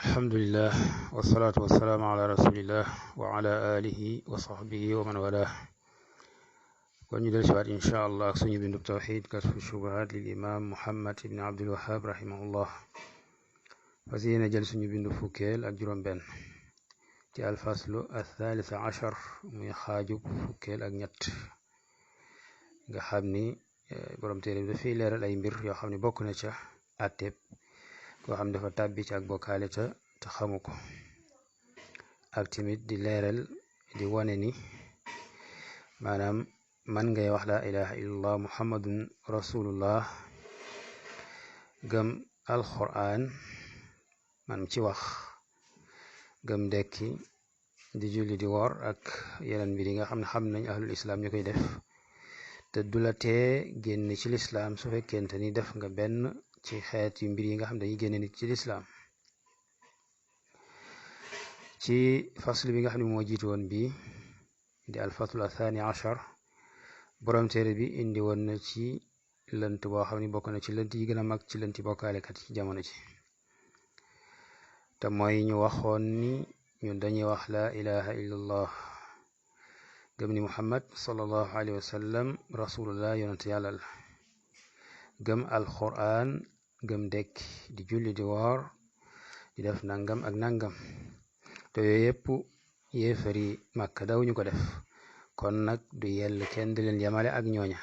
alhamdulillah wasalaatu wasalaamu ala rasulillah wa ala alihi wa sahbihi wa man wala kon ñu del siwaat insha allah ak suñu bindub tawxid kasfu shubuhat lil imam muhammad ibn abdul wahab rahimahullah fas yéene jël suñu bindu fukkeel ak juróom benn ci alfaslu athalitha ashar muy xaajub fukkeel ak ñett nga xam ni borom téere bi dafay leeral ay mbir yoo xam ne bokk na ca àtteeb koo xam dafa tàbbi ci ak bokkaale te xamu ko ak tamit di leeral di wane ni maanaam man ngay wax laa ilaha illallah muhammadun rasulullah gëm alquran man ci wax gëm dekki di julli di woor ak yeneen mbir yi nga xam ne xam nañ ahlul islam ñu koy def te du la tee génn ci lislaam su fekkente ni def nga benn ci xeet yu mbir yi nga xam dañuy génne nit ci lislaam ci fasl bi nga xam ne moo jiitu woon bi di alfaslu athani ashar borom téere bi indi woon na ci lënt boo xam ne bokk na ci lënt yi gën a mag ci lënti bokkaalekat ci jamono ci te mooy ñu waxoon ni ñun dañuy wax laa ilaha illallah gëm ni muhammad sallallahu alayhi wa sallam rasulullah yonent yàlla la gëm alquran gëm dekk di julli di woor di def nangam ak nangam te yooyu yëpp yéefari Makka daw ñu ko def kon nag du yell kenn di leen yamale ak ñooña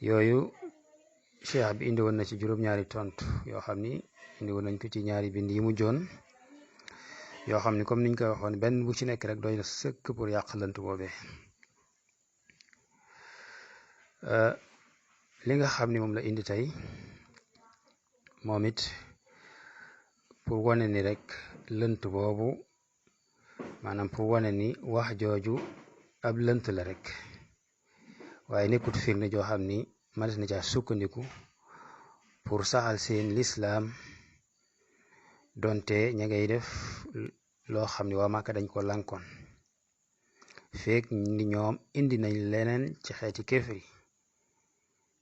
yooyu cheikh bi indi woon na ci juróom-ñaari tontu yoo xam ni indi woon nañ ko ci ñaari bind yi mu joon yoo xam ni comme niñ ko waxoon benn bu ci nekk rek doy na sëkk pour yàq lënt boobee li nga xam ni moom la indi tey moom it pour wane ni rek lënt boobu maanaam pour wane ni wax jooju ab lënt la rek waaye nekkut firnde joo xam ni manes na caa sukkandiku pour saxal seen lislaam donte ña ngay def loo xam ni waa Màkka dañ ko lànkoon fekk ni ñoom indi nañ leneen ci xeeti kéefri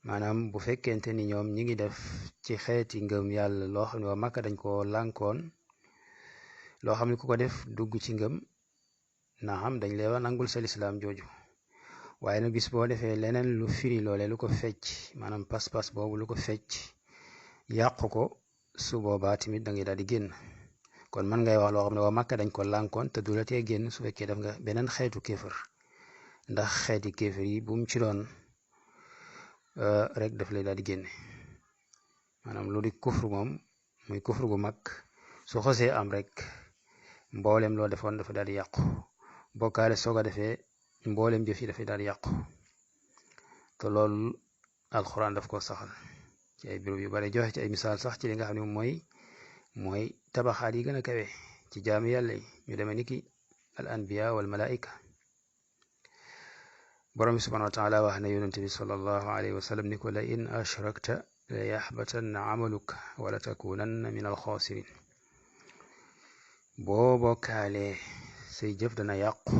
maanaam bu fekkente ni ñoom ñi ngi def ci xeeti ngëm yàlla loo xam ne waa Màkka dañ ko lànkoon loo xam ne ku ko def dugg ci ngëm na xam dañ lay wax nangul sa lislaam jooju waaye nag bis boo defee leneen lu firi loole lu ko fecc maanaam pas-pas boobu lu ko fecc yàqu ko su boobaa tamit da ngay daal di génn kon man ngay wax loo xam ne waa Màkka dañ ko lànkoon te du la tee génn su fekkee def nga beneen xeetu kéefër ndax xeeti kéefër yi bu mu ci doon rek daf lay daal di génne maanaam lu di kufru moom muy kufru gu mag su xosee am rek mboolem loo defoon dafa daal di yàqu bokkaale soo ko defee mboolem jëf yi dafay daal di yàqu te loolu alxuraan daf ko saxal ci ay béréb yu bari joxe ci ay misaal sax ci li nga xam ne mooy tabaxaat yi gën a kawe ci jaami yàlla yi ñu demee ni ki al anbiya wal malaika borom bi subhanahu wa taala wax na yonente bi sallallahu alayhi wa sallam ni ko la in ashrakta la yaxbatanna amaluka wala takunanna min alxaasirin boo bokkaalee say jëf dana yàqu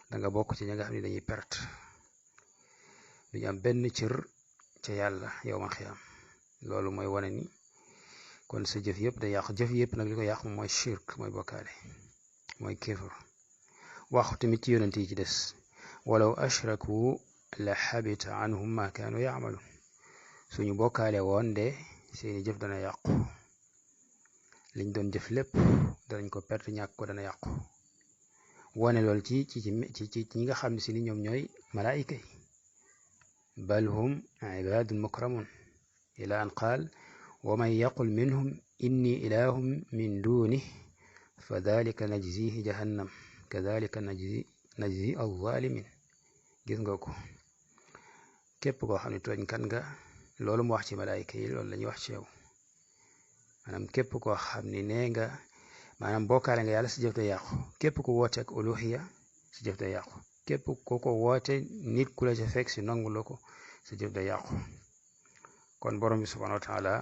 danga bokk ci ñi nga xam ne dañuy perte duñu am benn cër ca yàlla yow ma xiyaam loolu mooy wane ni kon sa jëf yëpp day yàqu jëf yëpp nag li ko yàqu mooy shirk mooy bokkaale mooy kéefar wax tamit ci yonent yi ci des walaw ashraku la xabita anhum ma kaanu yaamaluun suñu bokkaale woon de seeni jëf dana yàqu liñ doon jëf lépp danañ ko perte ñàkk ko dana yàqu wane lool ci ñi nga xam ne si ni ñoom ñooy malaayika yi bal hum ibadun mukramun ila an qaal wa man yaqul minhum inni ilahum min dunih fa dalika najzihi jahannam kadalika najzi alzalimin gis nga ko képp koo xam ne tooñkat nga loolu mu wax ci malaayika yi loolu la ñuy wax ci yow maanaam képp koo xam ne nee nga maanaam bokkaale nga yàlla si jëf day yàqu képp ku woote ak uluhiya si jëf day yàqu képp ku ko woote nit ku la ca fekk si nangu la ko si jëf day yàqu kon borom bi subhanahu wa taala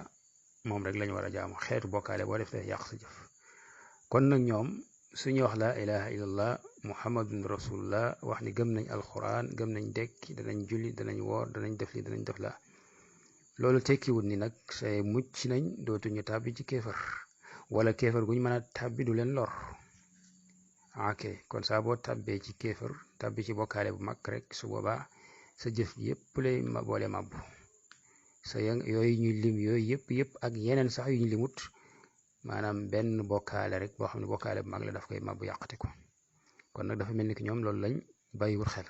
moom rek lañu war a jaamu xeetu bokkaale boo def day yàq sa jëf kon nag ñoom suñu wax laa ilaha illallah muhammadun rasulullah wax ni gëm nañ alquran gëm nañ dekki danañ julli danañ woor danañ def li danañ def la loolu tekkiwut ni nag say mucc nañ dootuñu tàbbi ci kéefar wala kéefar guñ mën a tàbbi du leen lor ok kon saa boo tàbbee ci kéefar tàbbi ci bokkaale bu mag rek su boobaa sa jëf yépp lay boole màbbu sa yooyu ñuy lim yooyu yëpp ak yeneen sax yu ñu limut maanaam benn bokkaale rek boo xam ne bokkaale bu mag la daf koy màbbu yàqate ko kon nag dafa mel ni ki ñoom loolu lañ bàyyiwul xel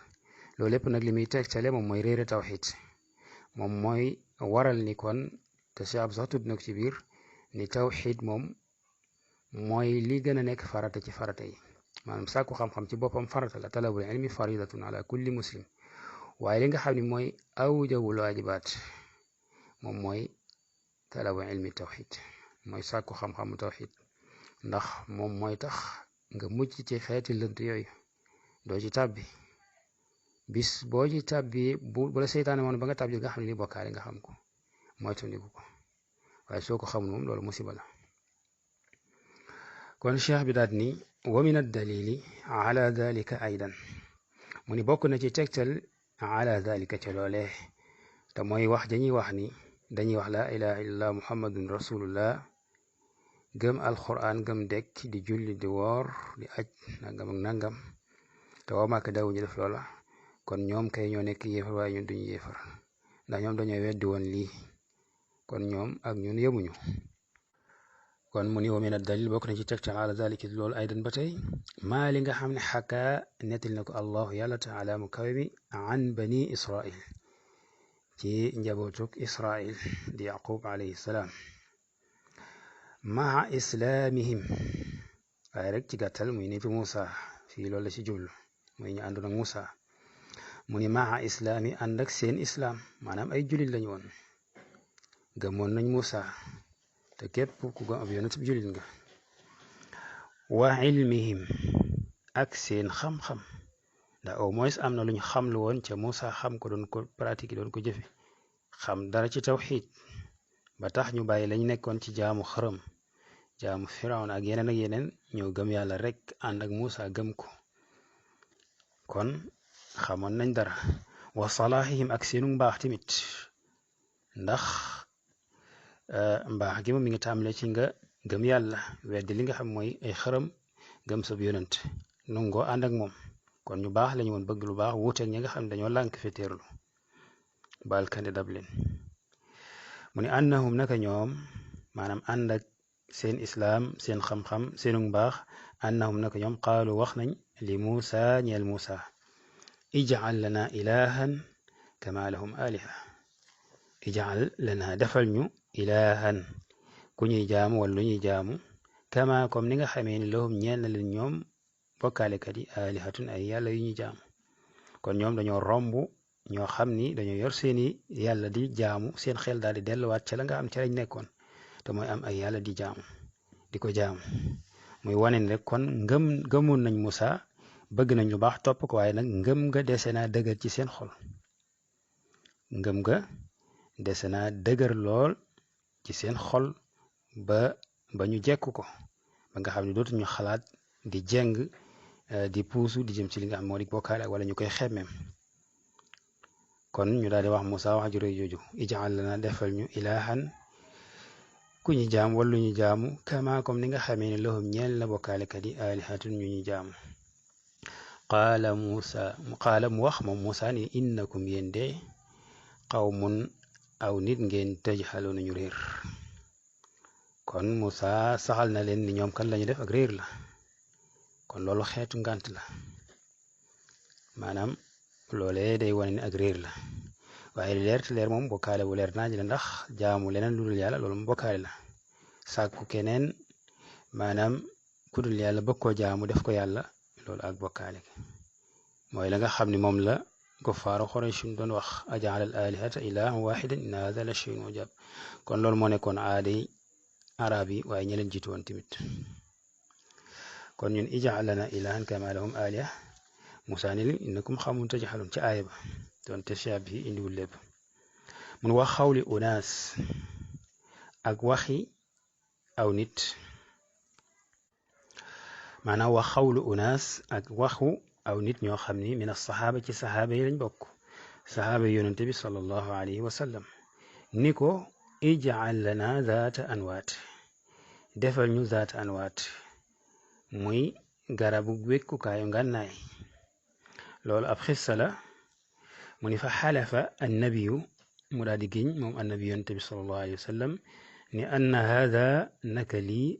loolu lépp nag li muy tegtale moom mooy réere tawxiid moom mooy waral ni kon te Cheikh Abdou sax tudd na ko ci biir ni tawxiid moom mooy li gën a nekk farata ci farata yi maanaam sàkku xam-xam ci boppam farata la talabul ilmi faridatun ala kulli muslim waaye li nga xam ne mooy awjabul waajibaat moom mooy talabul ilmi tawxiid mooy sàkku xam-xamu tawxiid ndax moom mooy tax nga mucc ci xeeti lënt yooyu doo ci tàbbi bis boo ci tàbbi bu la seytaane moom ba nga tàbbi nga xam ne li bokkaale nga xam ko moytandiku ko waaye soo ko xamul moom loolu musiba la kon cheikh bi daat ni wa min addalili ala dalika aydan mu ni bokk na ci tegtal ala dalika ca loolee te mooy wax dañuy wax ni dañuy wax laa ilaha illallah muhammadun rasulullah gëm alquran gëm dekk di julli di woor di aj nangam ak nangam te waa Màkka dawuñu def loola kon ñoom kay ñoo nekk yéefar waaye ñun duñu yéefar ndax ñoom dañoo weddi woon lii kon ñoom ak ñun yemuñu kon mu ni wa min ad-dalil bokk na ci tegtal ala zalika loolu aydan ba tey maa li nga xam ne xakaa nettal na ko allahu yàlla taala mu kawe mi an bani israil ci njabootuk israil di yaqub alayhi salaam maa islaamihim waaye rek ci gàttal muy nitu Muusa fii loolu la ci jublu muy ñu àndoon ak Muusa mu ni maa islaami ànd ak seen islaam maanaam ay jullit lañu woon gëmoon nañ Muusa te képp ku gëm ab yonent bi jullit nga wa ilmihim ak seen xam-xam ndax au moins am na lu ñu xam lu woon ca Muusa xam ko doon ko pratique doon ko jëfe xam dara ci tawxiid ba tax ñu bàyyi lañ nekkoon ci jaamu xërëm jaamu Firawna ak yeneen ñëw gëm yàlla rek ànd ak Muusa gëm ko kon xamoon nañ dara wa salaahihim ak seenu mbaax tamit ndax mbaax gi moom mi ngi tàmbale ci nga gëm yàlla weddi li nga xam mooy ay xërëm gëm sab yonent nungoo ànd ak moom kon ñu baax lañu woon bëgg lu baax wuuteeg ñi nga xam ne dañoo lànk feteerlu balkande dab leen mu ne annahum naka ñoom maanaam ànd ak seen islaam seen xam-xam seenu mbaax annahum naka ñoom qaalu wax nañ li Muusa ñeel Muusa ij'al lana ilahan kama lahum aliha ij'al lana defal ñu ilahan ku ñuy jaamu wala lu ñuy jaamu kama comme ni nga xamee ni lahum ñeel na leen ñoom bokkaalekat yi alihatun ay yàlla yu ñuy jaamu kon ñoom dañoo romb ñoo xam ni dañoo yor seeni yàlla di jaamu seen xel daal di delluwaat ca la nga am ca lañ nekkoon te mooy am ay yàlla di jaamu di ko jaamu muy wane ni rek kon gëmoon nañ Muusa bëgg nañ lu baax topp ko waaye nag ngëm nga dese naa dëgër ci seen xol ngëm nga dese naa dëgër lool ci seen xol ba ñu jekk ko ba nga xam ne dootuñu xalaat di jeng di puusu di jëm ci li nga xam moo di bokkaale wala ñu koy xemmeem kon ñu daal di wax Muusa wax ju rëy jooju ij'al lana defal ñu ilahan ku ñu jaam wala ñu jaamu kama comme ni nga xamee ne lahum ñeel na bokkaalekat yi alihatun ñu ñu jaamu qaala mu wax moom Muusa ni innakum yéen de qawmun aw nit ngeen tajhaluuna ñu réer kon Muusa saxal na leen ni ñoom kan lañu def ak réer la kon loolu xeetu ngànt la maanaam loolee day wane ni ak réer la waaye li leer te leer moom bokkaale bu leer naaj la ndax jaamu leneen lu dul yàlla loolu moom bokkaale la sàkku keneen maanaam ku dul yàlla bëgg koo jaamu def ko yàlla loolu ak bokkaale mooy la nga xam ne moom la kuffaaru Quraysh doon wax aj'ala al alihata ilahan wahidan inna hadha la shay'un ujab kon loolu moo nekkoon aaday arab yi waaye ñi leen jiitu woon tamit kon ñun ij'al lana ilahan kama lahum aliha Muusa ni leen innakum qawmun tajhalun ci aaya ba doonte cheikh bi indiwul lépp mun wax xawli unaas ak waxi aw nit maanaam wax xawlu unaas ak waxu aw nit ñoo xam ni min as-saxaaba ci saxaaba yi lañ bokk saxaaba yi yonente bi sallallahu alayhi wa sallam ni ko ij'al lana zaata anwaat defal ñu zaat anwaat muy garabu wékkukaayu ngànnaay. loolu ab xissa la mu ni fa xalafa annabiyu mu daal di giñ moom annabi yonte bi sallallahu alayhi wa sallam ni anna hada naka lii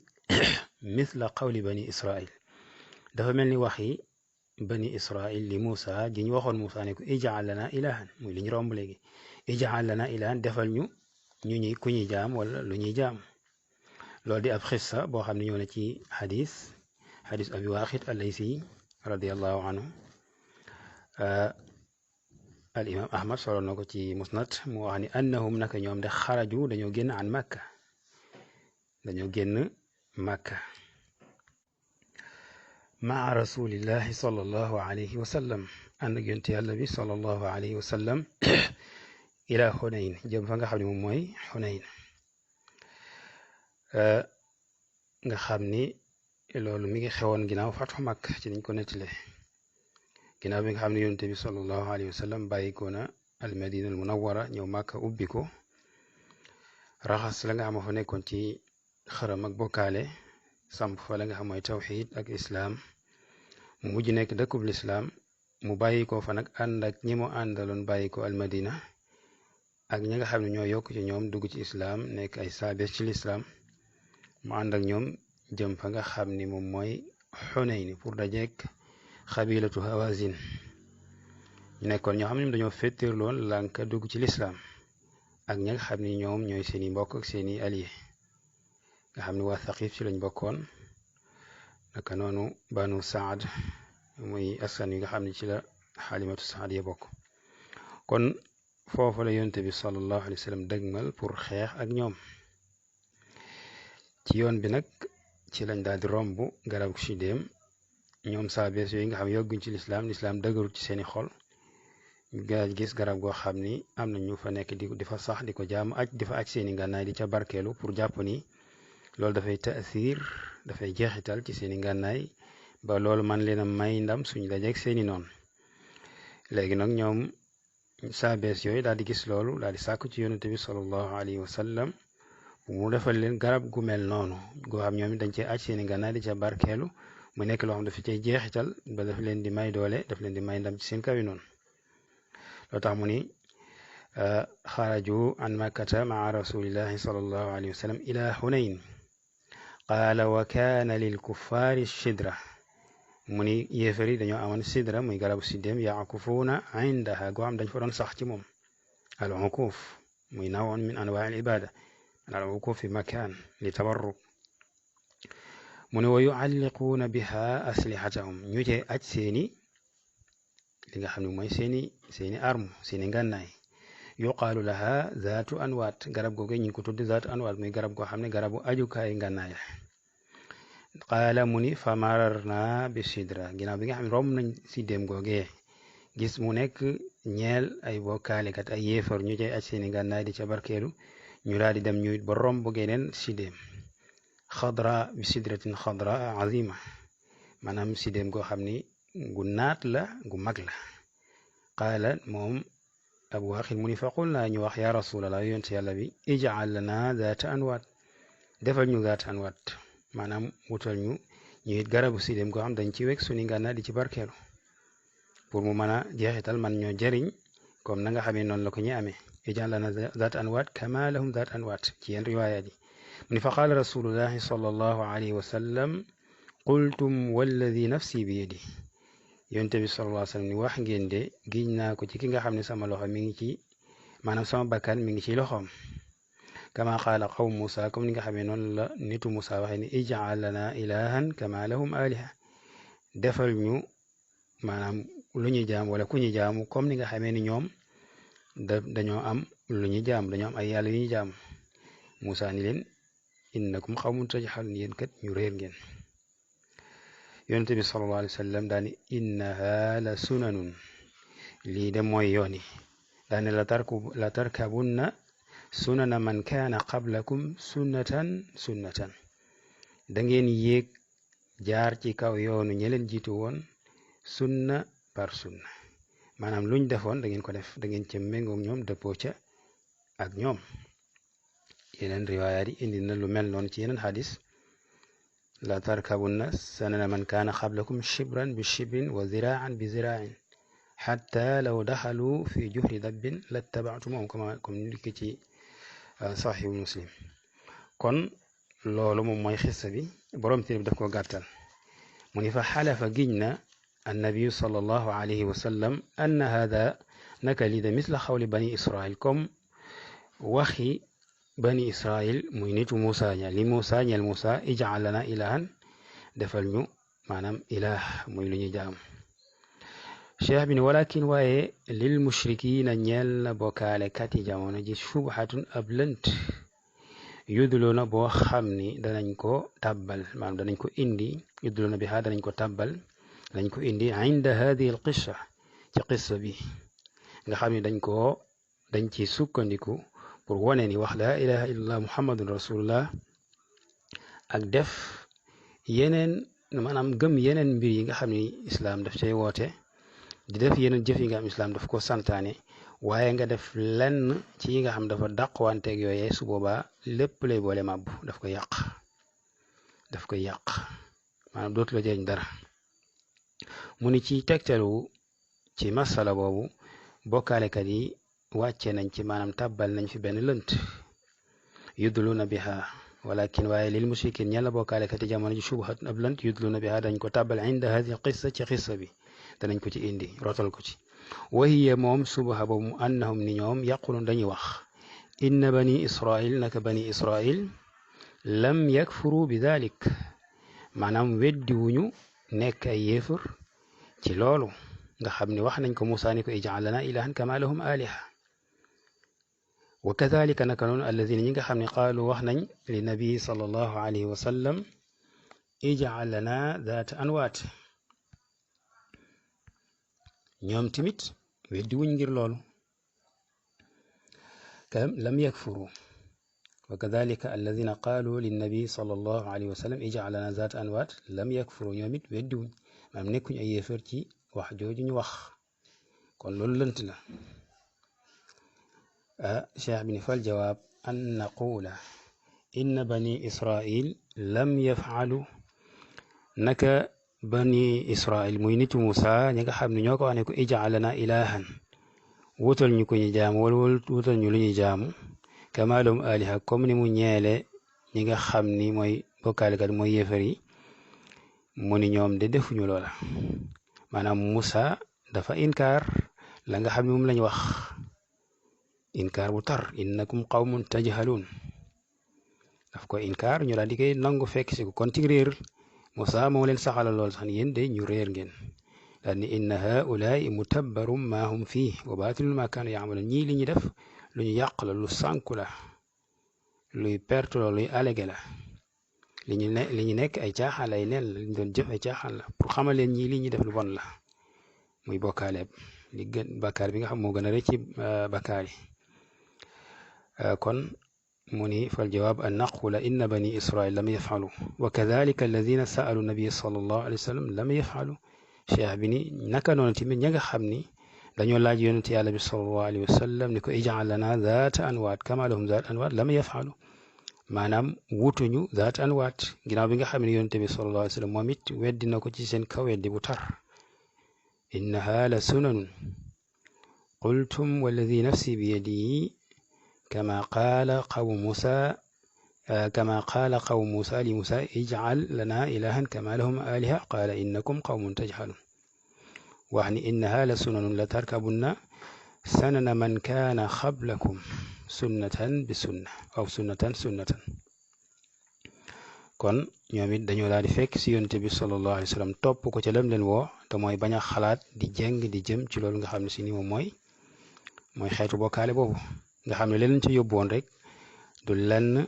mithla qawli bani israil dafa mel ni waxi bani israil li Muusa ji ñu waxoon Muusa ne ko ij'al lana ilahan muy li ñu romb léegi ij'al lana ilahan defal ñu ñuy ku ñuy jaam wala lu ñuy jaam. loolu di ab xissa boo xam ne ñëw na ci xadis abi waaqid allaysi radiallahu anhu. al imam ahmad solo na ko ci musnad mu wax ni annahum naka ñoom de xaraju dañoo génn an makka maa rasulillahi sallallahu alayhi wa sallam ànd ak yonte yàlla bi sallallahu alayhi wa sallam ila xunayn jëm fa nga xam ne moom mooy xunayn. nga xam ni loolu mi ngi xewoon ginnaaw fatxu Makka ci niñ ko nettale ginnaaw bi nga xam ne yonte bi sallallahu alayhi wa sallam bàyyi ko na al madina al munawwara ñëw Makka ubbi ko raxas la nga xam fa nekkoon ci xërëm ak bokkaale samp fa la nga xam mooy tawxiid ak islaam mu mujj nekk dëkkub lislaam mu bàyyi ko fa nag ànd ak ñi mu àndaloon bàyyi ko al madina ak ñi nga xam ne ñoo yokk ci ñoom dugg ci islaam nekk ay saabees ci lislaam mu ànd ak ñoom jëm fa nga xam ni moom mooy Xunayn pour dajeek xabilatu Hawazin ñu nekkoon ñoo xam ne dañoo féttéerloon lànka dugg ci lislaam ak ñi nga xam ni ñoom ñooy seeni mbokk ak seeni allié nga xam ni waa Thaqif ci lañ bokkoon naka noonu banu Saad muy askan yi nga xam ne ci la xalimatu Saad ya bokk. kon foofu la yonte bi sallallahu alayhi wa sallam dëgmal pour xeex ak ñoom. ci yoon bi nag ci lañ daal di romb garab sidéem ñoom saabees yooyu nga xam yogguñ ci lislaam dëgërul ci seeni xol ñu gis garab goo xam ni am na ñu fa nekk di fa sax di ko jaam di fa aj seeni ngànnaay di ca barkeelu pour jàpp ni loolu dafay taasiir dafay jeexital ci seeni ngànnaay ba loolu man leen a may ndam suñu dajeek seeni noon. léegi nag ñoom saabees yooyu daal di gis loolu daal di sàkku ci yonente bi sallallahu alayhi wa sallam mu defal leen garab gu mel noonu goo xam ñoom dañ cee aj seeni ngànnaay di ca barkeelu mu nekk loo xam dafa cay jeexital ba daf leen di may doole daf leen di may ndam ci seen kawi noonu. loo tax mu ni xaraju an makkata maa rasulillahi sallallahu alayhi wa sallam ila xunayn qaala wa kaana lil kuffaari sidra mu ni yéefar yi dañoo amoon sidra muy garabu siddéem yaakufuuna indaha goo xam dañ fa doon sax ci moom al ukuf muy nawoon min anwaa al ibada al ukuf fi makaan li tabarruk mu ne wa yualliquuna biha aslihatahum ñu cee aj seeni li nga xam ne mooy seeni arme seeni ngànnaay yuqaalu laha zaatu anwaat garab googu ñu ngi ko tudde zaatu anwaat muy garab goo xam ne garabu ajukaay ngànnaay la. qaala mu ni fa mararna bi sidra ginnaaw bi nga xam ne romb nañ siddéem googee gis mu nekk ñeel ay bokkaalikat ay yéefar ñu cay aj seeni ngànnaay di ca barkeelu ñu daal di dem ñu ba romb geneen siddéem xadra bi sidratin xadra azima maanaam siddéem goo xam ni gu naat la gu mag la. qaala moom abu waaqid mu ni fa qul naa ñu wax ya rasulallah yonte yàlla bi ij'al lana zaata anwaat defal ñu zaata anwaat maanaam wutal ñu it garabu siddéem goo xam dañ ci wekk suñu ngànnaay di ci barkeelu pour mu mën a jeexital man ñoo jëriñ comme na nga xamee noonu la ko ñu amee ij'al lana zaata anwaat kama lahum zaata anwaat ci yenn riwaayaat yi mu ni fa qaala rasulullahi sallallahu alayhi wa sallam qultum walladi nafsi bi yadi yonte bi sallallahu alayhi wa sallam ni wax ngeen de giñ naa ko ci ki nga xam ne sama loxo mi ngi ci maanaam sama bakkan mi ngi ci loxoom kama qaala qawm Musa comme ni nga xamee noonu la nitu Musa waxee ni ij'al lana ilahan kama lahum aliha defal ñu maanaam lu ñuy jaam wala ku ñuy jaamu comme ni nga xamee ni ñoom dañoo am lu ñuy jaam dañoo am ay yàlla yu ñuy jaam Musa ni leen innakum qawmun tajhalun yéen kat ñu réer ngeen. yonente bi sallallahu alayhi wa sallam daani innaha la sunanun lii de mooy yooni daane la tarkabunna sunana man kaana qablakum sunnatan da ngeen yéeg jaar ci kaw yoonu ñeleen jiitu woon sunna par sunna maanaam luñ defoon da ngeen ko def da ngeen ca méngoog ñoom dëppoo ca ak ñoom. yeneen riwaayaat yi indi na lu mel noonu ci yeneen xadis la tarkabunna sanana man kaana qablakum shibran bi shibrin wa ziraan bi ziraain xatta law daxalu fi juhri dabbin lattaba'tumuhum comme ni ki ci saxihu muslim. kon loolu moom mooy xissa bi borom téere bi daf ko gàttal mu ni fa xalafa giñ na annabiyu sallallahu alayhi wa sallam anna hada naka lii de misla xawli bani israil comme waxi bani israil muy nitu Muusa ña li Muusa ñel Muusa ij'al lana ilahan defal ñu maanaam ilah muy lu ñu jaam. cheikh bi ne walakin waaye lil mushrikina ñeel na bokkaale kati jamono ji shubhatun ab lënt yudloona boo xam ni danañ ko tàbbal maanaam danañ ko indi yudloona bi haa danañ ko tàbbal danañ ko indi inda hadihi al qissa ci qissa bi nga xam ni dañ ci sukkandiku pour wane ni wax laa ilaha illallah muhammadun rasulullah ak def yeneen maanaam gëm yeneen mbir yi nga xam ni islaam daf cay woote di def yeneen jëf yi nga xam islaam daf ko santaane waaye nga def lenn ci yi nga xam dafa dàqwanteeg yooyee su boobaa lépp lay boole màbbu daf koy yàq maanaam dootu la jëriñ dara. mu ni ci tegtalu ci masala boobu bokkaalekat yi wàcce nañ ci maanaam tàbbal nañ fi benn lënt yudluna biha walakin waaye lil mushrikin ñella bokkaalekat yi jamono ji shubhat ab lënt yudluna biha dañ ko tàbbal inda hadi qissa ci xissa bi danañ ko ci indi rotal ko ci wahiya moom subha boobu annahum ni ñoom yaqulun dañuy wax inna bani israil naka bani israil lam yakfuru bi dalik maanaam weddi wuñu nekk ay yéefar ci loolu nga xam ne wax nañ ko Muusaa ni ko ij'al lana ilahan kama lahum aliha wa kadhalika naka noonu alladina ñi nga xam ne qaalu wax nañ li nabi sallallahu alayhi wa sallam ij'al lana zaata anwaat ñoom tamit weddi wuñ ngir loolu lam yakfuru wa kadhalika alladina qaalu linnabi sallallahu alayhi wa sallam ij'al lana zaata anwaat lam yakfuru ñoom it weddi wuñ maanaam nekkuñ ay yéefar ci wax jooju ñu wax kon loolu lënt la cheikh bi ni fal jawaab an naqula inna bani israil lam yaf'alu naka bani israil muy nitu Muusa ñi nga xam ne ñoo ko wax ne ko ij'al lana ilahan wutal ñu ko ñu jaamu wala wutal ñu lu ñuy jaamu kama lahum aliha comme ni mu ñeele ñi nga xam ni mooy bokkaalekat mooy yéefar yi mu ni ñoom de defuñu loola maanaam Muusa dafa inkaar la nga xam ne moom lañ wax inkaar bu tar innakum qawmun tajhalun daf ko inkaar ñu daal di koy nangu fekk si ko kon ci réer Muusa moo leen saxala lool sax ni yéen de ñu réer ngeen daal ni inna haulaai mutabbarum ma hum fii wa baatilun ma kaanu yaamaluun ñii li ñu def lu ñu yàq la lu sànku la luy perte la luy allégué la li ñu nekk ay caaxaan ay neen la li ñu doon jëf ay caaxaan la pour xamal leen ñii li ñuy def lu bon la muy bokkaaleeb li gën bakkaar bi nga xam moo gën a rëcc ci bakkaar yi kon mu ni fal jawaab an naqula inna bani israil lam yafalu wa kadalika alladina saalu nabia sallallahu alayhi wa sallam lam yafalu cheikh bi ni naka noonu tamit ña nga xam ni dañoo laaj yonente yàlla bi sallallahu alayhi wa sallam ni ko ij'al lana zaata anwaat kama lahum zaata anwaat lam yafalu maanaam wutuñu zaata anwaat ginnaaw bi nga xam ne yonente bi sallallahu alayhi wa sallam moom it weddi na ko ci seen kaw weddi bu tar innaha la sunanun qultum walladi nafsi biyadihi كما قال قوم موسى لموسى اجعل لنا إلها كما لهم آلهة قال إنكم قوم تجهلون وعني إنها لسنن لتركبن سنن من كان قبلكم سنة بسنة أو سنة kon ñoom it dañoo daal di fekk si yonent bi sallallahu alayhi wa sallam topp ko ca lam leen woo te mooy bañ a xalaat di jeng di jëm ci loolu nga xam ne si ni moom mooy xeetu bokkaale boobu nga xam ne leen ci yóbboon rek du lenn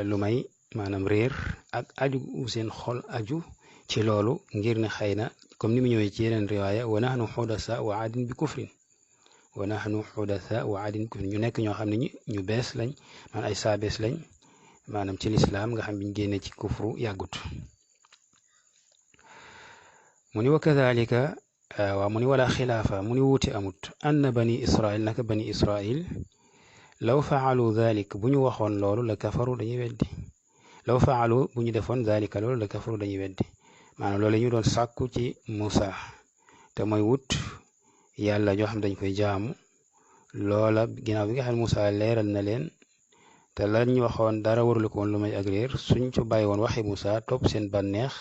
lu may maanaam réer ak aju seen xol aju ci loolu ngir ne xëy na comme ni mu ñëwee ci yeneen riwaaya wa nahnu xudasa wa aadin bi kufrin ñu nekk ñoo xam ne ñu bees lañ man ay saa bees lañ maanaam ci lislaam nga xam biñ génne ci kufru yàggut mu ni wa kadalika mu ni wala xilaafa mu ni wuute amut anna bani israil naka bani israil law faalu dalik bu ñu waxoon loolu la kafaru dañuy weddi law faalu bu ñu defoon zalika loolu la kafaru dañuy weddi maanaam loolu ñu doon sàkku ci Moussa te mooy wut yàlla joo xam dañ koy jaamu loola ginnaaw bi nga xam ne Moussa leeral na leen te la ñu waxoon dara warul ko woon lu may ak réer suñ ci bàyyi woon waxi Moussa topp seen bànneex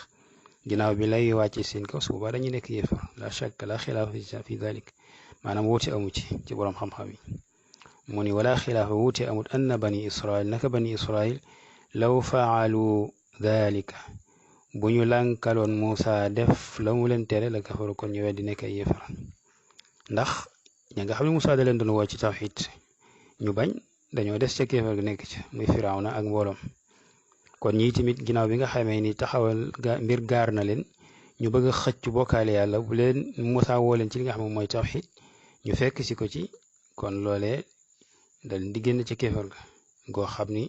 ginnaaw bi lay wàcc seen kaw su boobaa dañuy nekk yéefar la shakka la xilaafa fi dalik maanaam wuute amu ci boroom xam-xam yi mu ni wala xilaafa wuute amut anna bani israil naka bani israil law faalu dalika bu ñu lànkaloon Moussa def la mu leen tere la kafaru kon ñu weddi nekk ay yéefar ndax ña nga xam ne Moussa da leen doon woo ci tawxiid ñu bañ dañoo des ca kéefar ga nekk ca muy Firawna ak mbooloom kon ñii tamit ginnaaw bi nga xamee ni taxawal mbir gaar na leen ñu bëgg a xëcc bokkaale yàlla bu leen Moussa woo leen ci li nga xam ne mooy tawxiid ñu fekk si ko ci kon loolee dal di génn ca kéefar ga goo xam ni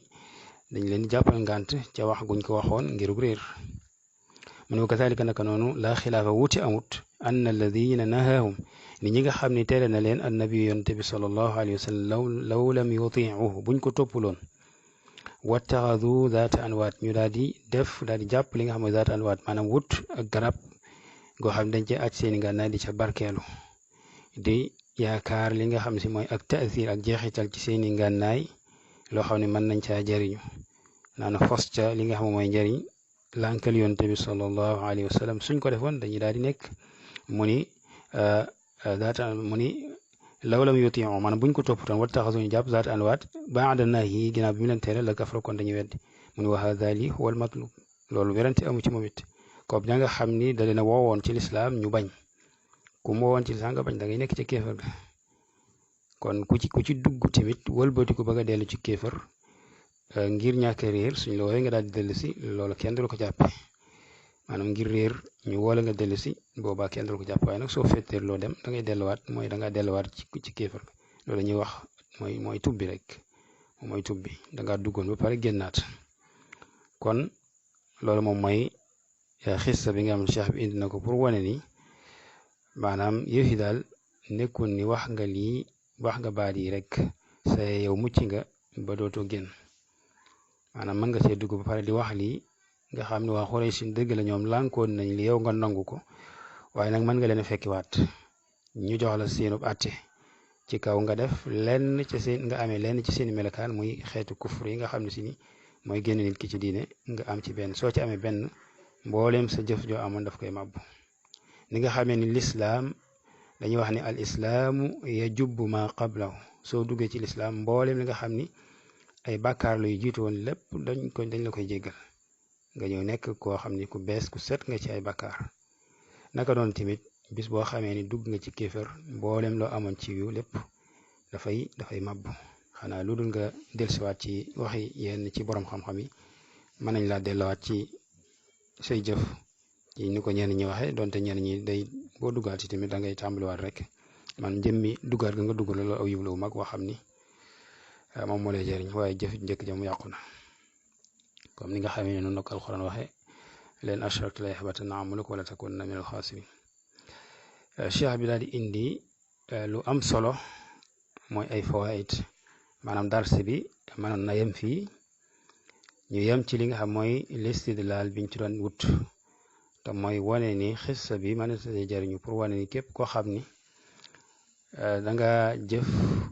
dañ leen di jàppal ngànt ca wax guñ ko waxoon ngirug réer mu ne kazalika naka noonu laa xilaafa wuute amut ann alladina nahaahum ni ñi nga xam ne tere na leen annabi yonte bi sallallahu alayhi wa sallam law lam yutiicuhu buñ ko toppuloon wattaxadu zaata anwaat ñu daal di jàpp li nga xam ne zaata anwaat maanaam wut ak garab goo xam ne dañ ci aj seeni ngànnaay di ca barkeelu di yaakaar li nga xam si mooy ak taasir ak jeexital ci seeni ngànnaay loo xam ne mën nañ caa jëriñu naan fos ca li nga xam ne mooy njëriñ lànkal yonte bi sallallahu alayhi wa sallam suñ ko defoon dañuy daal di nekk mu ni zaata mu ni law lam yutiu maanaam buñ ko toppatoon wattaxasu ñu jàpp zaata anwaat baada nahyi ginnaaw bi mu leen tere la kafara kon dañuy weddi mu ni wa haada li huwa al matlub loolu werante amu ci moom it koob ña nga xam ni da leen a woowoon ci lislaam ñu bañ ku mu woowoon ci lislaam nga bañ da ngay nekk ca kéefar ga kon ku ci dugg tamit wëlbati ko bëgg a dellu ci kéefar ngir ñàkk réer suñ la woowee nga daal di dellu si loolu kenn du la ko jàppe maanaam ngir réer ñu woola nga dellu si boobaa kenn du la ko jàpp waaye nag soo fetteer loo dem da ngay delluwaat mooy da ngaa delluwaat ci kéefar loolu ñuy wax mooy tubbi rek mooy tubbi da ngaa duggoon ba pare génnaat kon loolu moom mooy xissa bi nga xam ne cheikh bi indi na ko pour wane ni maanaam yëf yi daal nekkul ni wax nga lii wax nga baat yi rek sa yow mucc nga ba dootoo génn maanaam mën nga see dugg ba pare di wax lii nga xam ne waa Xuraysh dëgg la ñoom lànkoon nañ li yow nga nangu ko waaye nag mën nga leen a fekkiwaat ñu jox la seenub àtte ci kaw nga def lenn ci seen nga amee lenn ci seeni melokaan muy xeetu kufur yi nga xam ne si ni mooy génn nit ki ci diine nga am ci benn soo ci amee benn mbooleem sa jëf joo amoon daf koy màbbu ni nga xamee ni lislaam dañuy wax ni al islaamu yajubbu ma qablahu soo duggee ci lislaam mbooleem li nga xam ni ay bàkkaar luy jiitu woon lépp dañ la koy jéggal nga ñëw nekk koo xam ni ku bees ku set nga ci ay bàkkaar naka doon tamit bis boo xamee ni dugg nga ci kéefër mbooleem loo amoon ci yu lépp dafay màbbu xanaa lu dul nga dellusiwaat ci waxi yenn ci borom xam-xam yi mën nañ laa delluwaat ci say jëf ci ni ko ñenn ñi waxee donte ñenn ñi day boo duggaat ci tamit da ngay tàmbaliwaat rek man jëmmi duggaat ga nga dugg la aw yiw la wu mag boo xam ni moom moo lay jëriñ waaye jëf njëkk ja mu yàqu na comme ni nga xamee ne noonu la ko alxuraan waxee leen ashrakta la yaxbatanna amaluka wala takunanna min alxaasirin cheikh bi daal di indi lu am solo mooy ay fawaid maanaam darsi bi mënoon na yem fii ñu yem ci li nga xam mooy listidlaal biñ ci doon wut te mooy wane ni xissa bi mën na jëriñu pour wane ni képp koo xam ni da nga jëf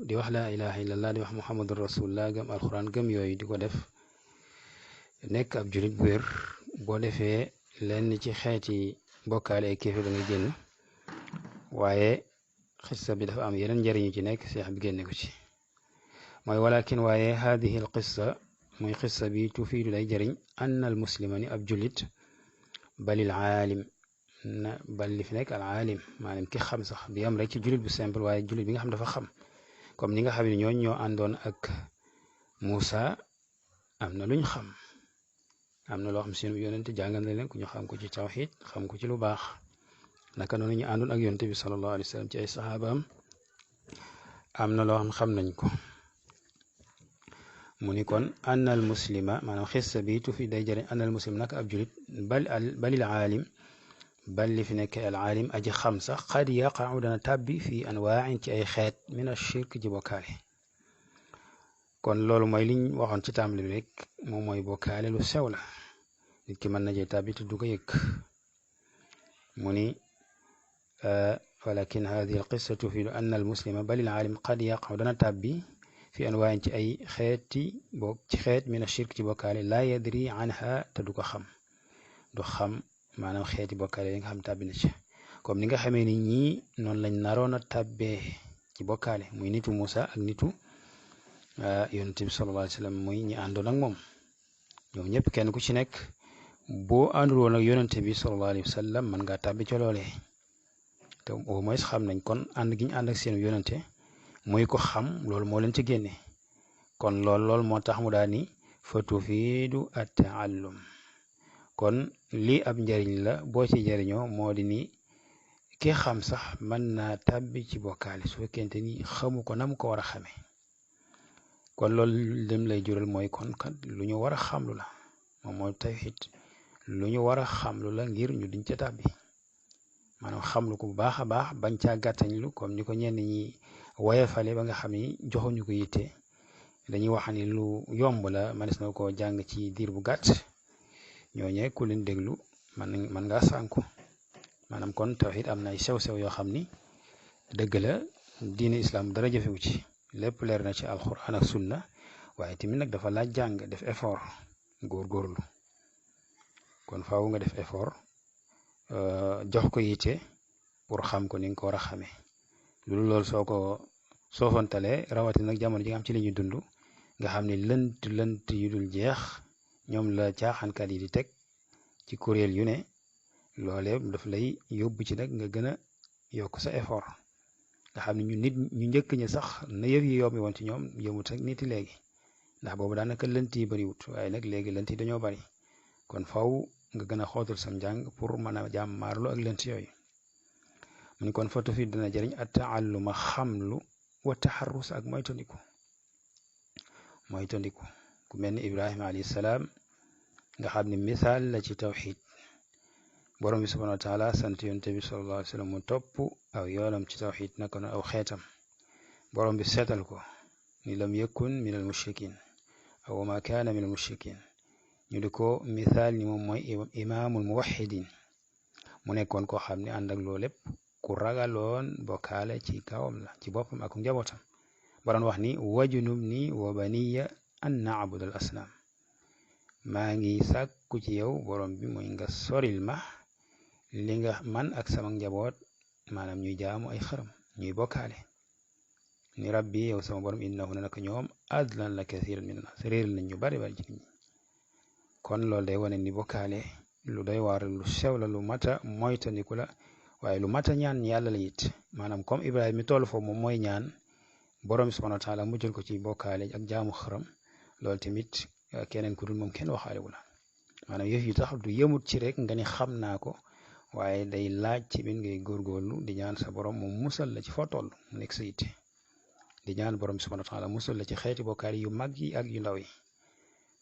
di wax laa ilaha illallah di wax muhammadu rasulullah gëm alxuraan gëm yooyu di ko def nekk ab julit bu wér boo defee lenn ci xeeti bokkaale ay kéefe da nga génn waaye xissa bi dafa am yeneen njëriñu ci nekk seex bi génne ko ci mooy walakin waaye haadihi al qissa mooy xissa bi tufiidu day jëriñ ann al muslima ni ab julit balil aalim na bal li fi nekk al aalim maanaam ki xam sax bi am rek ci julit bu simple waaye julit bi nga xam dafa xam comme ni nga xam ne ñoo àndoon ak Moussa am na luñ xam am na loo xam seen yonente jàngal na leen ku ñu xam ko ci tawxiid xam ko ci lu baax naka noonu ñu àndoon ak yonente bi sallallahu alayhi wa sallam ci ay saxaabaam am na loo xam nañ ko mu ni kon annal muslima maanaam xissa bi tu fi day jëriñ annal muslim naka ab julit balil aalim bal li fi nekk al aalim aji xam sax qad yaqa'u dana tàbbi fi anwaa'in ci ay xeet min ashirk ji bokkaale kon loolu mooy liñ waxoon ci tàmbali bi rek moom mooy bokkaale lu sew la nit ki mën na jee tàbbi te du ko yëg mu ni walakin hadihi alqissa tufidu anna almuslima bal alaalim qad yaqaw dana tàbbi fi anwaayin ci ay xeet min ashirk ci bokkaale laa yadri anha te du ko xam du xam maanaam xeeti bokkaale yi nga xam tàbbi na ci comme ni nga xamee ni ñii noonu lañ naroon a tàbbee ci bokkaale muy nitu Musa ak nitu yonente bi sallallahu alayhi wa sallam muy ñi àndoon ak moom ñoom ñëpp kenn ku ci nekk boo àndul woon ak yonente bi sallallahu alayhi wa sallam mën ngaa tàbbi ca loolee te au moins xam nañ kon ànd gi ñu ànd ak seen yonente muy ko xam loolu moo leen ci génne kon lool moo tax mu daal ni fa tufiidu at-taallum kon lii ab njariñ la boo ci jariñoo moo di ni ki xam sax mën naa tàbbi ci bokkaale su fekkente ni xamu ko na mu ko war a xamee kon loolu lim lay jural mooy kon kat lu ñu war a xamlu la moom mooy tawhid lu ñu war a xamlu la ngir ñu diñ ca tàbbi maanaam xamlu ko bu baax a baax bañ caa gàttañlu comme ni ko ñenn ñi woyefale ba nga xam ni joxuñu ko yitte dañuy wax ni lu yomb la manes na koo jàng ci diir bu gàtt ñooñee ku leen déglu man ngaa sànku maanaam kon tawhid am na ay sew-sew yoo xam ni dëgg la diine islam dara jëfewu ci lépp leer na ci alquran ak sunna waaye tamit nag dafa laaj jàng def effort góorgóorlu kon faaw nga def effort jox ko yitte pour xam ko ni nga ko war a xamee loolu soo ko soofantalee rawatina nag jamono ji nga xam ci li ñu dund nga xam ne lënt yu dul jeex ñoom la caaxaankat yi di teg ci kuréel yu ne loolee daf lay yóbbu ci nag nga gën a yokk sa effort nga xam ne ñu njëkk ñi sax na yëf yi yombi woon ci ñoom yëmut ak nit yi léegi ndax boobu daanaka lënt yi bëriwut waaye nag léegi lënt yi dañoo bëri kon faw nga gën a xootul sam njàng pour mën a jàmmaarlu ak lënt yooyu mu ni kon foto fi dana jëriñ at taalluma xamlu wa taxarrus ak moytandiku ku mel ni Ibrahima alayhi salaam nga xam ne misaal la ci tawxid borom bi subhanahu wa taala sant yonte bi sallallahu alayhi wa sallam mu topp aw yoonam ci tawxid naka na aw xeetam borom bi seetal ko ni lam yakun min al mushrikin aw ma kaana min al mushrikin ñu di ko misaal ni moom mooy imaamul muwahidin mu nekkoon koo xam ne ànd ak loolu lépp ku ragaloon bokkaale ci kawam la ci boppam ak njabootam ba doon wax ni wajunub ni wa baniya an naabud al asnaam maa ngi sàkku ci yow borom bi mooy nga soril ma li nga man ak sama njaboot maanaam ñuy jaamu ay xaram ñuy bokkaale ni rabbi yow sama borom innahu na naka ñoom adlan la kathiran min nas réer nañ ñu bari bari ci nit ñi kon loolu day wane ni bokkaale lu doy waar lu sew la lu mata moytandiku la waaye lu mata ñaan yàlla la it maanaam comme Ibrahima mi toll foofu moom mooy ñaan borom subhanahu wa taala mu jël ko ci bokkaale ak jaamu xaram loolu tamit keneen ku dul moom kenn waxaale wu la maanaam yëf yi tax du yëmut ci rek nga ni xam naa ko waaye day laaj ci biir ngay góorgóorlu di ñaan sa borom mu musal la ci foo toll mu nekk sa yitte di ñaan borom subhanahu wa taala musal la ci xeeti bokkaale yu mag yi ak yu ndaw yi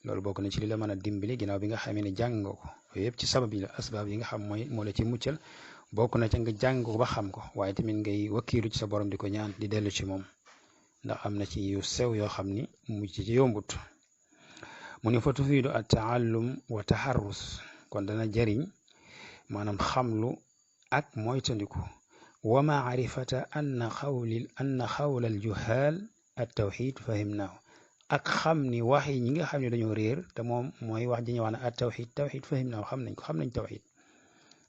loolu bokk na ci li la mën a dimbali ginnaaw bi nga xamee ne jàng nga ko yëpp ci sabab yi la asbaab yi nga xam moo la ci muccal bokk na ca nga jàng ko ba xam ko waaye tamit ngay wakkiilu ci sa borom di ko ñaan di dellu ci moom ndax am na ci yu sew yoo xam ni mucc ci yombut mu ni fa tufiidu at taallum wa taxarrus kon dana jariñ maanaam xamlu ak moytandiku wa maarifata anna xawla al juhaal at tawxid fahimnaahu ak xam ni wax yi ñi nga xam ne dañoo réer te moom mooy wax ji ñu wax ne at tawxid fahimnaahu xam nañ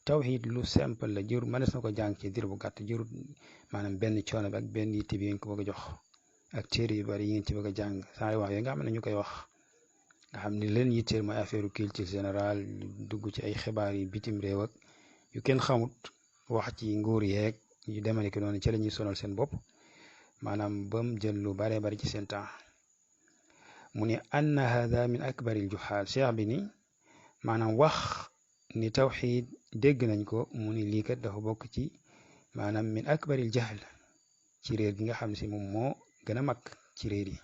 tawxid lu simple la jër mënees na ko jàng ci dir bu gàtt jërut maanaam benn coono bi ak benn yitte bi ngeen ko bëgg a jox ak téere yu bari yi ngeen ci bëgg a jàng saa wax yooyu nga xam ne ñu koy wax nga xam ni leen yitteel mooy affaire culture générale dugg ci ay xibaar yi bitim réew ak yu kenn xamut wax ci nguur yeeg yu demane ki noonu ci la ñuy sonal seen bopp maanaam bam jël lu bare bari ci seen temps mu ne anna hada min akbaril juhaal cheikh bi ni maanaam wax ni tawxid dégg nañ ko mu ni lii kat dafa bokk ci maanaam min akbaril jahl ci réer gi nga xam si moom moo gën a mag ci réer yi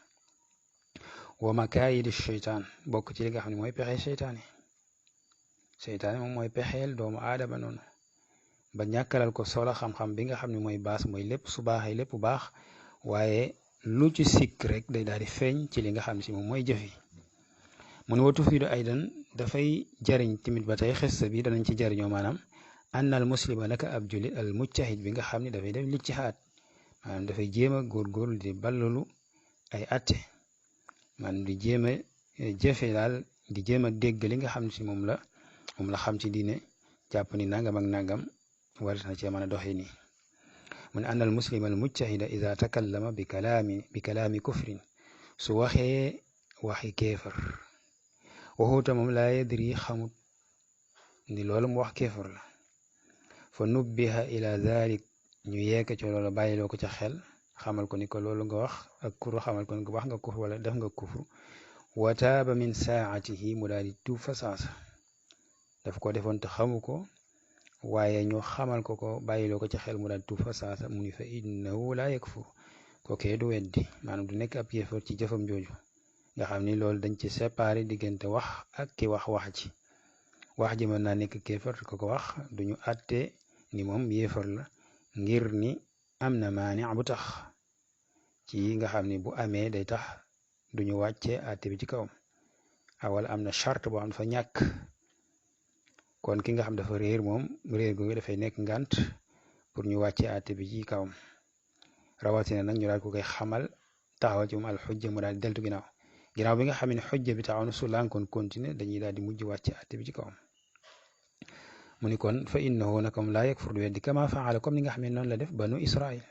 wa makaayidi cheytaan bokk ci li nga xam ne mooy pexe seytaane moom mooy pexeel doomu aadama noonu ba ñàkkalal ko solo xam-xam bi nga xam ne mooy baas mooy lépp su baaxee lépp baax waaye lu ci sikk rek day daal di feeñ ci li nga xam si moom mooy jëf yi mu ne wa tufiidu aydan dafay jariñ tamit ba tey xissa bi danañ ci jariñoo maanaam anna al muslima naka ab julit al mujtahid bi nga xam ne dafay def lijtihaad maanaam dafay jéem a góorgóorlu di ballalu ay atte maanaam di jéem a jëfe daal di jéem a dégg li nga xam si moom la xam ci diine jàpp ni nangam ak nangam war na cee mën a doxee nii mu ne anna al muslima al mujtahida ida takallama bi kalaami kufrin su waxee waxi kéefar waxuuta moom laa yadri xamut ni loolu mu wax kéefar la fa nubbiha ila dalik ñu yeeka ci loolu bàyyiloo ko ca xel xamal ko ni ko loolu nga wax ak kufru xamal ko ni ko wax nga kufru wala def nga kufru wa taaba min saatihi mu daal di tuub fa saasa daf ko defoon te xamu ko waaye ñu xamal ko ko bàyyiloo ko ca xel mu daal di tuub fa saasa mu ni fa innahu laa yakfur kookee du weddi maanaam du nekk ab yéefar ci jëfam jooju nga xam ni loolu dañ ci séparé diggante wax ak ki wax ji wax ji mën naa nekk kéefar ko wax duñu àtte ni moom yéefar la ngir ni am na maani bu tax ci nga xam ni bu amee day tax duñu wàcce àtte bi ci kawam wala am na charte boo xam dafa ñàkk kon ki nga xam dafa réer moom réer googu dafay nekk ngànt pour ñu wàcce àtte bi ci kawam rawatina nag ñu daal ko koy xamal taxawal ci moom al xujja mu daal deltu ginnaaw bi nga xam ne xujja bi taxaw na su lankoon continuer dañuy daal di mujj wàcce àtte bi ci kawam mu ni kon fa innahu nakom laa yakfur du weddi kama faala comme ni nga xam ne noonu la def banu israil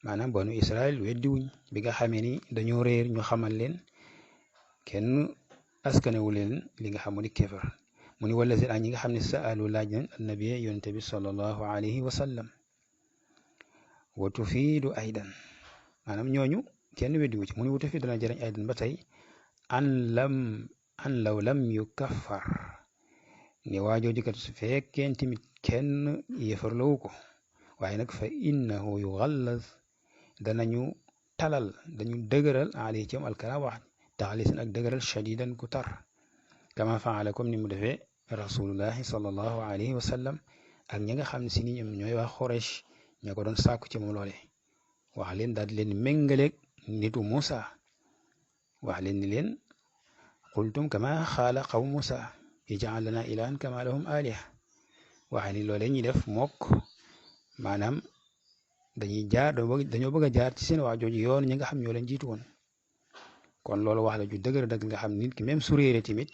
maanaam banu israil weddi wuñ bi nga xamee ni dañoo réer ñu xamal leen kenn askanewu leen li nga xam mu ni kéefar mu ni wala seen ñi nga xam ne saalu laaj nañ annabi yonente bi sallallahu alayhi wa sallam wa tufiidu aydan maanaam ñooñu kenn weddi wu ci mu ni wa tufiidu dana jëriñ aydan ba tey an law lam yukaffar ni waajooju kat su fekkeen tamit kenn yéefarlawu ko waaye nag fa innahu yughallaz danañu talal dañu dëgëral ali ci am alkalaam wax taxalisin ak dëgëral shadidan ku tar kama faala comme ni mu defee rasulullahi sallallahu alayhi wa sallam ak ñi nga xam ne si ni ñoom ñooy wax Quraysh ñoo ko doon sàkku ci moom loole wax leen daal di leen méngaleeg nitu Musa wax leen ni leen qultum kama xaala qawm Musa ij'al lana ilahan kama lahum aliha waxe ni loolee ñuy def mokk maanaam dañoo bëgg a jaar ci seen waa jooju yoon ñi nga xam ñoo leen jiitu woon kon loolu wax la ju dëgër dëgg nga xam nit ki même su réeree tamit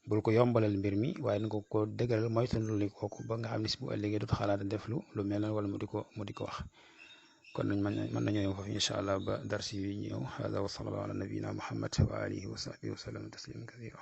bul ko yombalal mbir mi waaye na ko dëgëral moytu lu kooku ba nga xam ne si bu ëllëgee dut xalaat a def lu mel noonu wala mu di ko wax kon mën nañoo yem foofu incha allah ba darsi yi ñëw hada wa sallallahu ala nabiyina muhammad wa alihi wa sahbihi wa sallam tasliman kathira